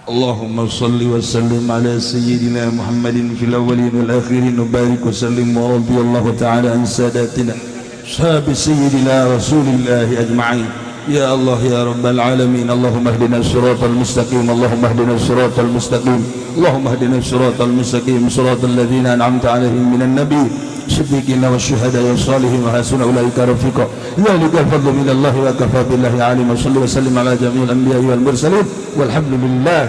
اللهم صل وسلم على سيدنا محمد في الأولين والآخرين وبارك وسلم ورضي الله تعالى عن ساداتنا أصحاب سيدنا رسول الله أجمعين. يا الله يا رب العالمين، اللهم اهدنا الصراط المستقيم، اللهم اهدنا الصراط المستقيم، اللهم اهدنا الصراط المستقيم، صراط الذين أنعمت عليهم من النبي الصديقين والشهداء والصالحين وحسن أولئك رفيقا. ذلك الفضل من الله وكفى بالله عليما. صلى وسلم على جميع الأنبياء والمرسلين والحمد لله.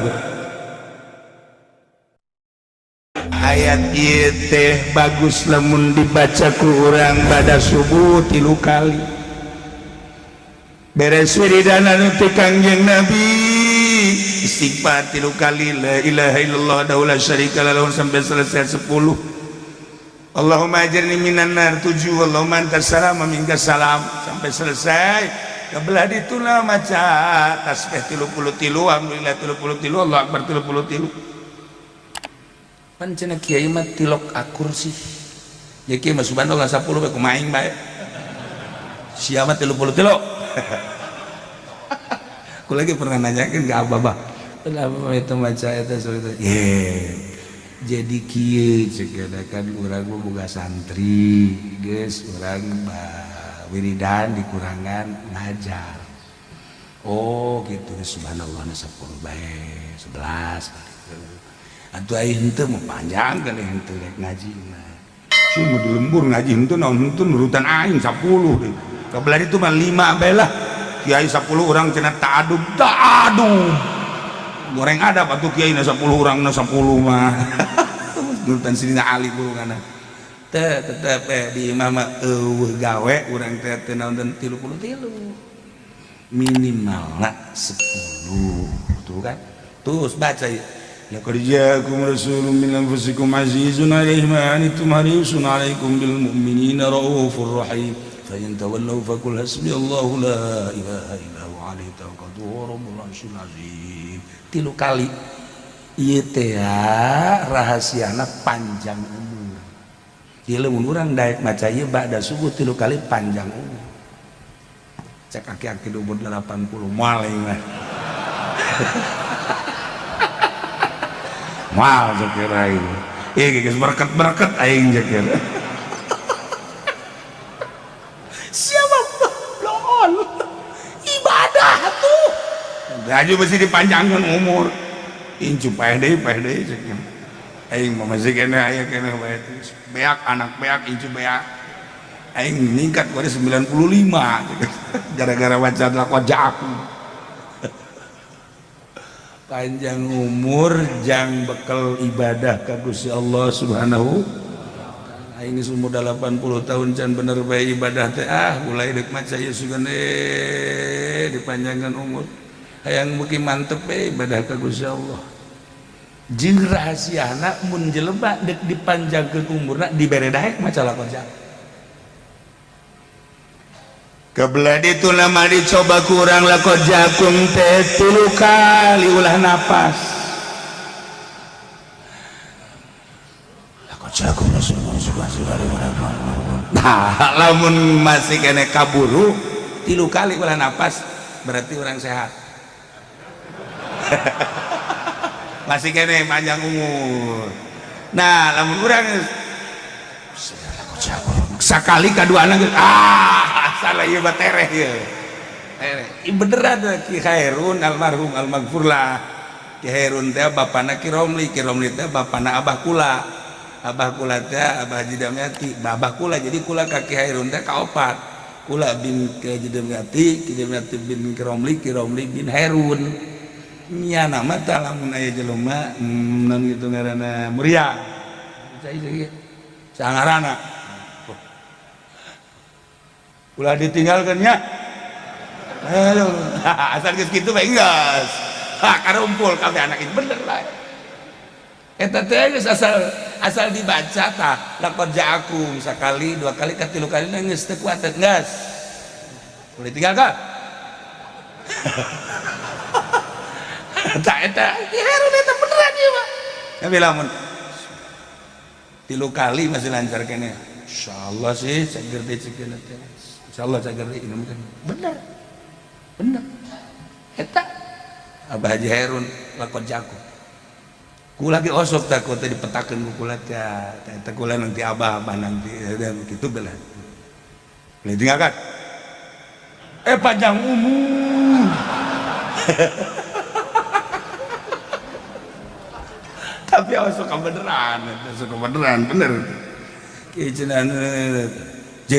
Ayat ieu teh bagus lamun dibaca ku urang pada subuh tilu kali, beres wiridan anu ti Kangjeng Nabi, istighfar tilu kali, la ilaha illallah wahdahu la syarika lahu sampai selesai 10, Allahumma ajirni minan nar 7, Allahumma antas salam wa minkas salam sampai selesai. Kebelah dituna maca tasbih 33, alhamdulillah 33, Allah akbar 33. Pan cenah kiai mah tilok akur sih ya, kiai mah subhanallah 10 bae, kumaha aing bae sia mah 33. Aku lagi pernah nanyakeun ke abah, bah, kenapa itu maca eta itu ye jadi kieu? Cek kan urang mah boga santri geus urang wiridan dikurangan ngajar. Oh gitu, subhanallah 10 bae, 11 atuh, ai henteu mah panjang kan henteu rek ngaji mah. Sih mau di lembur ngaji henteu naon, henteu nurutan aing 10 deh. Kabelah itu mah 5 bae lah. Kiai 10 orang cenah ta'adub ta'adub. Goreng adab atuh kiai na 10 orang na 10 mah. Nurutan Sidina Ali kurungana. Teh tetep di imah mah eueuh gawe urang teh teu naon 33 minimal lah 10 tuh kan. Terus baca ya. لقد جاءكم رسول من أنفسكم عزيز عليه ما عنتم حريص عليكم بالمؤمنين رؤوف رحيم، فإن تولوا فقل حسبي الله لا إله إلا هو عليه توكلت وهو رب العرش العظيم. Tilu kali ieu teh ya, rahasiana panjang umur. Ieu lamun urang daek maca ieu ba'da subuh tilu kali, panjang umur. Cek aki-aki umur 80 moal aing mah. Mal cek aing. Ieu geus berkat-berkat aing cek. Siapa lol ibadah tuh. Gaji mesti dipanjangkan umur. Incu paeh deui, paeh deui cek. Aing mah masih keneh aya keneh bae. Beak anak beak incu beak. Aing meningkat pada 95 gara-gara baca laqad ja'akum. Panjang umur jang bekal ibadah ka Gusti Allah Subhanahu. Aing geus umur 80 tahun can bener bae ibadah teh, ah mulai deuk maca ieu sugan dipanjangkan umur. Hayang beuki mantep bae ibadah ka Gusti Allah. Jeung rahasiana mun jelema deuk dipanjangkeun umurna dibere daek maca laqad ja'akum. Kebelah itu nama dicoba kurang laqad ja'akum teh tilu kali ulah napas. Laqad ja'akum rasulun. Nah, lamun masih kene kaburu tilu kali ulah napas berarti orang sehat. Masih kene panjang umur. Nah, lamun urang Sakali kadua anak, ah salah ieu mah tereh ieu. Tereh. Ih, beneran Ki Khairun almarhum almaghfurlah. Ki Khairun teh bapana Ki Romli, Ki Romli teh bapana Abah kula. Abah kula teh Abah Haji Damyati, Abah kula jadi kula ka Ki Khairun teh kaopat. Kula bin Ki Haji Damyati, Ki Damyati bin Ki Romli, Ki Romli bin Herun. Nya nama teh lamun aya jelema non gitu ngaranna Muria. Sangarana. Ulah ditinggalkan nya. Aduh, asal geus kitu bae geus. Ha, karumpul kabeh anak ini bener lah. Eta teh geus asal asal dibaca tah laqad ja'akum sakali, dua kali, katilu kali geus teu kuat geus. Boleh tinggalkan. Tak eta Herun eta beneran ieu mah. Tapi lamun tilu kali masih lancar kene. Insyaallah sih cager deui ceuk teh. Insyaallah cager deui ini bener. Bener. Eta Abah Haji Herun lakon jago. Kula ge osok takut teh dipetakeun ku kula teh. Teh kula nanti abah abah nanti dan kitu belah. Boleh tinggalkan. Panjang umur. Tapi osok kebeneran, osok kebeneran bener. Kieu cenah J.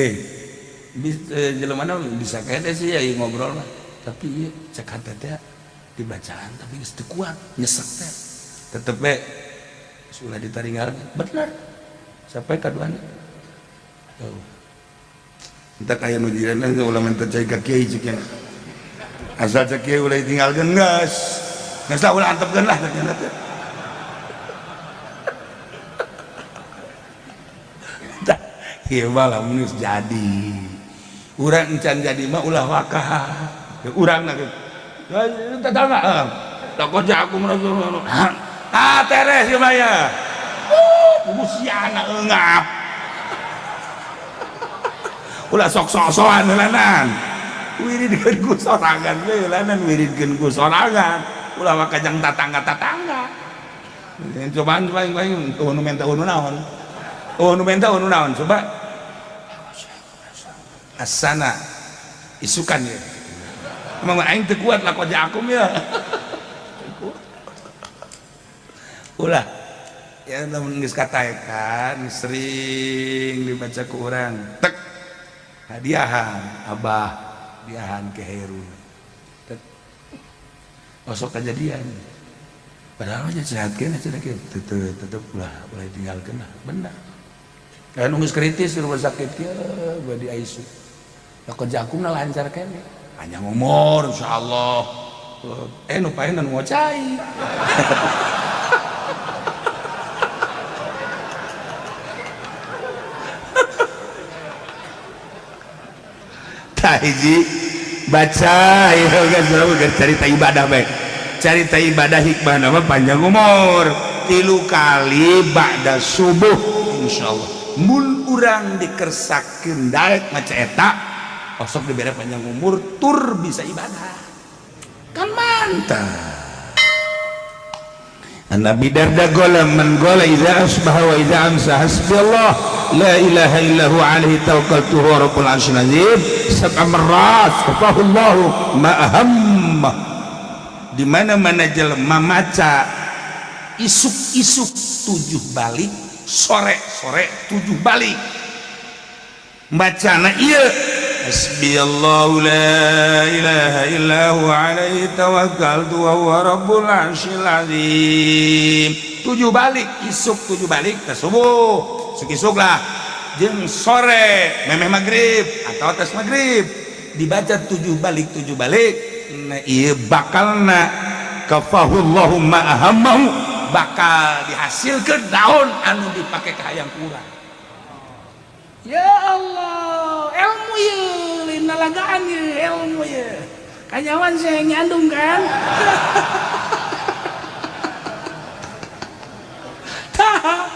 Jelema bisa kene sih ya ngobrol mah. Tapi ieu cek hate teh dibacaan tapi geus teu kuat, nyesek teh. Tetep we ulah ditaringgal bener. Sampai kaduana. Tuh. Entah kaya nu jiran ulah minta cai ka kiai cek nya. Asal cek kiai ulah ditinggalkeun geus. Geus lah ulah antepkeun lah cek nya teh. Ieu mah lamun geus jadi. Urang encan jadi mah ulah wakah. Urang na tetangga. Takut aku merasa ah teres ieu mah ya. Kusiana eungap. Ulah sok sok-sokan heulanan. Wiridkeun ku sorangan we heulanan wiridkeun ku sorangan. Ulah waka jang tatangga-tatangga. Cobaan paling paling nu menta nu naon. Oh nu menta nu naon coba. Asana isukan ya. Emang aing teu kuat lah koja akum ya. Ulah ya lamun geus kataekan sering dibaca ku urang tek hadiahan abah hadiahan ke Herun tek osok kejadian padahal mah sehat keneh cenah kieu tetep ulah ulah ditinggalkeun lah bener. Kan geus kritis di rumah sakit kieu gua di ICU. Lah jakumna lancar keneh panjang umur insyaallah. Nu paenan nu cai. Tah hiji baca ieu geus carita ibadah bae. Carita ibadah hikmah nama panjang umur 3 kali ba'da subuh insyaallah. Mun urang dikersakeun daek maca eta osok dibere panjang umur tur bisa ibadah kan mantap. Nabi Darda gola man gola idza asbaha wa idza amsa hasbiyallah la ilaha illa huwa alaihi tawakkaltu huwa rabbul arsyil azim sab'a marrat kafahullahu ma ahamma. Di mana-mana jelema maca isuk-isuk 7 balik, sore-sore 7 balik. Bacana ieu hasbiyallahu la ilaha illa huwa alaihi tawakkaltu wa huwa rabbul arsyil azim. 7 balik, isuk 7 balik teh subuh, isuk-isuk lah. Jeung sore memeh magrib atau atas magrib dibaca 7 balik 7 balik. Nah ieu bakalna kafahullahu ma ahammahu bakal dihasilkeun daun anu dipake ka hayang kurang. Ya Allah, ilmu ieu lain lalagaan ieu ilmu ieu. Kanyawan saya nyandung kan. Tah.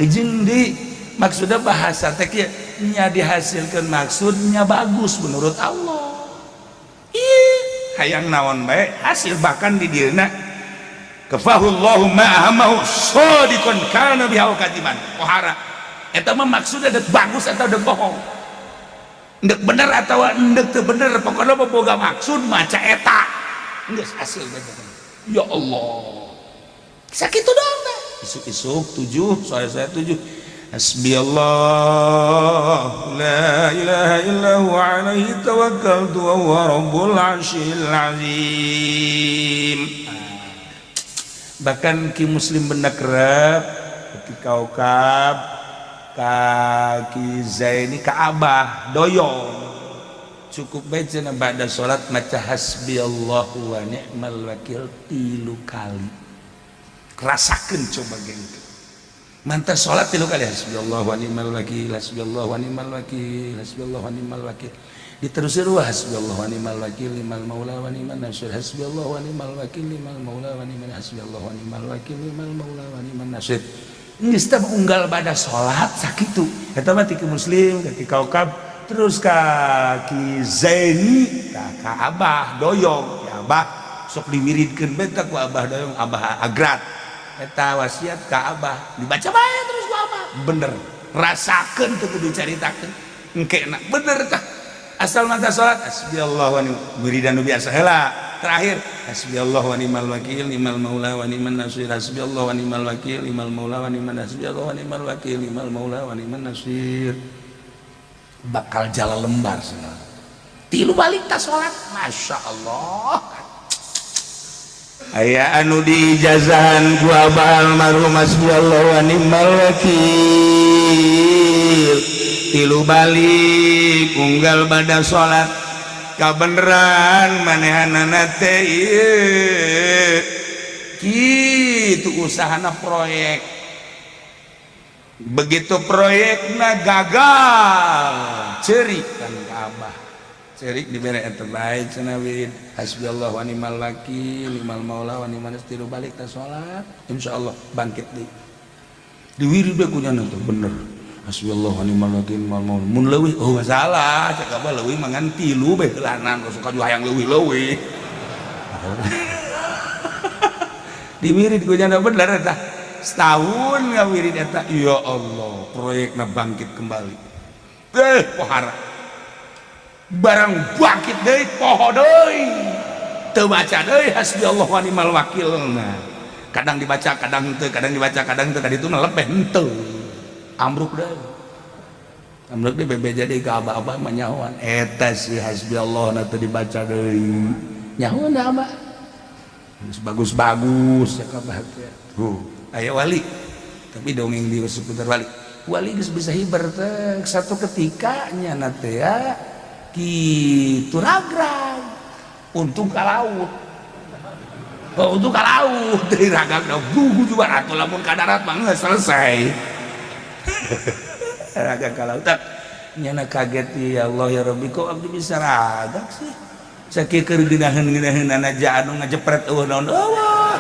Jeung di maksudna bahasa teh kieu nya dihasilkeun maksudnya bagus menurut Allah. Ih, hayang naon bae hasil bahkan di dieuna kafahullahu ma ahammahu shadiqan kana biha kadiman. Pohara. Eta mah maksudna dek bagus atau dek bohong. Dek bener atau dek teu bener, pokokna mah boga maksud maca eta. Geus hasil bae. Ya Allah. Sakitu doang teh. Isuk-isuk 7, sore-sore 7. Hasbiyallah la ilaha illa huwa alaihi tawakkaltu wa huwa rabbul arsyil azim. Bahkan ki muslim benak kerep ki kaukab ka ki Zaini ka Abah doyong cukup bae cenah ba'da salat maca hasbiyallahu wa ni'mal wakil 3 kali. Rasakeun coba geng. Mantap salat 3 kali hasbiyallahu wa ni'mal wakil hasbiyallahu wa ni'mal wakil hasbiyallahu wa ni'mal wakil. Diterusir wa hasbiyallahu wa ni'mal wakil ni'mal maula wa ni'man nasir hasbiyallahu wa ni'mal wakil ni'mal maula wa ni'man hasbiyallahu wa ni'mal wakil ni'mal maula wa ni'man nasir. Geus teh unggal bada salat sakitu. Eta mah ti muslim ka ki kaukab terus ka ki Zaini ka Abah doyong ki Abah Sok diwiridkeun bae ku Abah Doyong, Abah Agrat. Eta wasiat ka Abah, dibaca bae terus ku Abah. Bener, rasakeun teu kudu dicaritakeun. Engke na bener tah. Asal mata salat hasbiyallahu wa ni'mal wiridan nu biasa heula. Terakhir hasbiyallahu wa ni'mal wakil, ni'mal maula wa ni'man nasir, hasbiyallahu wa ni'mal wakil, ni'mal maula wa ni'man nasir, hasbiyallahu wa ni'mal wakil, ni'mal maula wa ni'man nasir. Bakal jalan lembar cenah. Tilu balik tas salat, Masya Allah. Aya anu diijazahan ku Abah almarhum, hasbiyallahu wa ni'mal wakil tilu balik unggal bada salat, kabeneran manehanana teh ieu kitu usahana proyek. Begitu proyekna gagal, cerik kan ka Abah, cerik dibere eta bae cenah wirid hasbiyallahu wa ni'mal wakil, ni'mal maula wa ni'man nasir, balik ta salat, insyaallah bangkit deui. Diwirid bae ku nyana tuh bener, hasbiyallahu wa ni'mal wakil, ni'mal maula. Mun leuwih, oh masalah cek Abah, leuwih mah ngan tilu bae heulanan, suka juga hayang leuwih-leuwih. Diwirid ku nyana bener eta, setahun ngawirid eta, ya Allah, proyekna bangkit kembali. Eh, pohara barang bangkit deui, poho deui, teu baca deui hasbiyallahu wa ni'mal wakil. Nah, kadang dibaca kadang henteu, kadang dibaca kadang henteu, kaditu mah lebeh henteu, ambruk deui, ambruk deui. Bebeja deui ka abah, abah mah nyahoan eta si hasbiyallah na teu dibaca deui, nyahoan da abah geus bagus-bagus ya ka abah teh. Aya wali, tapi dongeng di seputar wali, wali geus bisa hiber teh. Satu ketika nyana teh ya kitu ragrag, untung ka laut. Oh, untung ka laut dari ragrag bugu juga atuh, lamun ka darat mah geus selesai. Ragrag ka laut, nyana kaget, ya Allah ya Rabbi, kok abdi bisa ragag sih, sakieu keur geunaheun-geunaheun aja anu ngajepret, eueuh naon eueuh.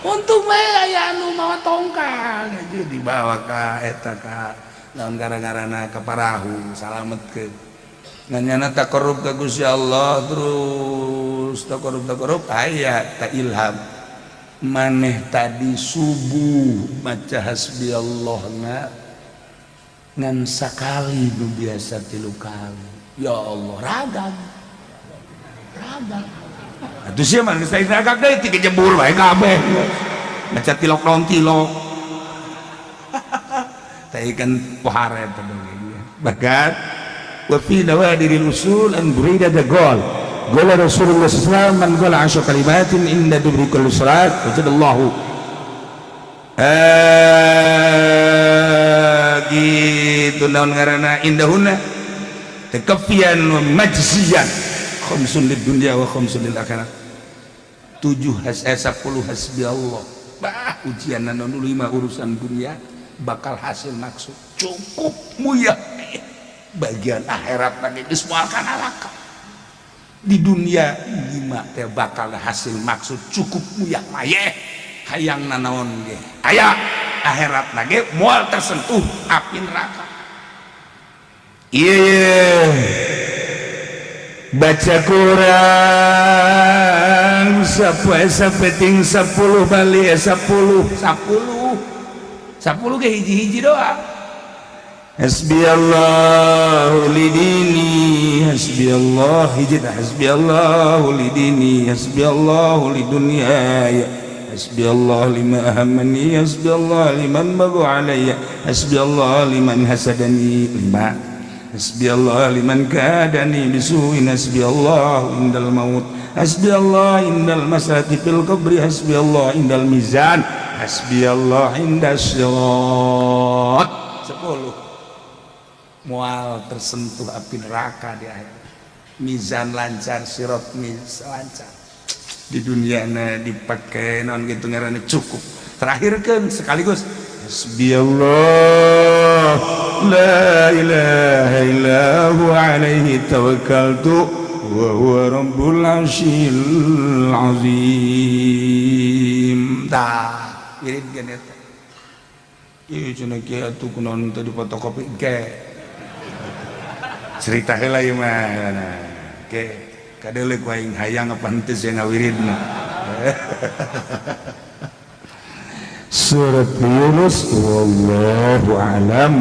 Untung bae aya anu mawa tongkang aja dibawa ka eta ka naon gara-garana ka parahu, salametkeun. Ngan nyana taqarrub ka Gusti Allah terus, taqarrub taqarrub, aya ta ilham, maneh tadi subuh maca hasbiyallah na ngan sakali, nu biasa tilu kali. Ya Allah, ragag ragag atuh sia mah geus lain ragag deui, tiga jebur bae kabeh maca tilok naon tilok. Teh kan pohara eta dongeng. Bahkan wa fi nawadiril usul an Buraidah qala qala Rasulullah sallallahu alaihi wasallam, man qala asyra kalimatin inda duburi kulli salat wajadallahu, gitu naon ngaranna, indahunna takafian wa majziyan, khamsun lid dunya wa khamsun lil akhirah. Tujuh has 10 hasbi Allah, bah ujian anu lima urusan dunia bakal hasil maksud cukup muya, bagian akhirat lagi geus moal kana neraka. Di dunia lima teh bakal hasil maksud cukup muya mayeh, hayang nanaon ge aya, akhirat lagi moal tersentuh api neraka. Iya, baca Quran sapoe sapeting 10 bali 10 10 10 ge hiji-hiji doa, hasbiyallahu lidini, hasbiyallah hiji tah, hasbiyallahu lidini, hasbiyallahu lidunyaya, hasbiyallah lima ahammani, hasbiyallah liman bagu alayya, hasbiyallah liman hasadani, lima, hasbiyallah liman kadani bisuin, hasbiyallah indal maut, hasbiyallah indal masalati fil qabri, hasbiyallah indal mizan, hasbiyallah indas sirat. 10 mual tersentuh api neraka di akhir, mizan lancar, sirat mis lancar. Di dunia na dipakai non gitu ngaranna cukup. Terakhir kan sekaligus hasbiyallah la ilaha illa huwa alaihi tawakkaltu wa huwa rabbul arsyil azim. Tah, wirid gen eta. Ieu cenah kieu atuh, kunaon teu difotokopi? Ke cerita heula ieu mah. Ke Kadeuleu ku aing hayang apa henteu sia ngawiridna. Surat Yunus, wallahu a'lam.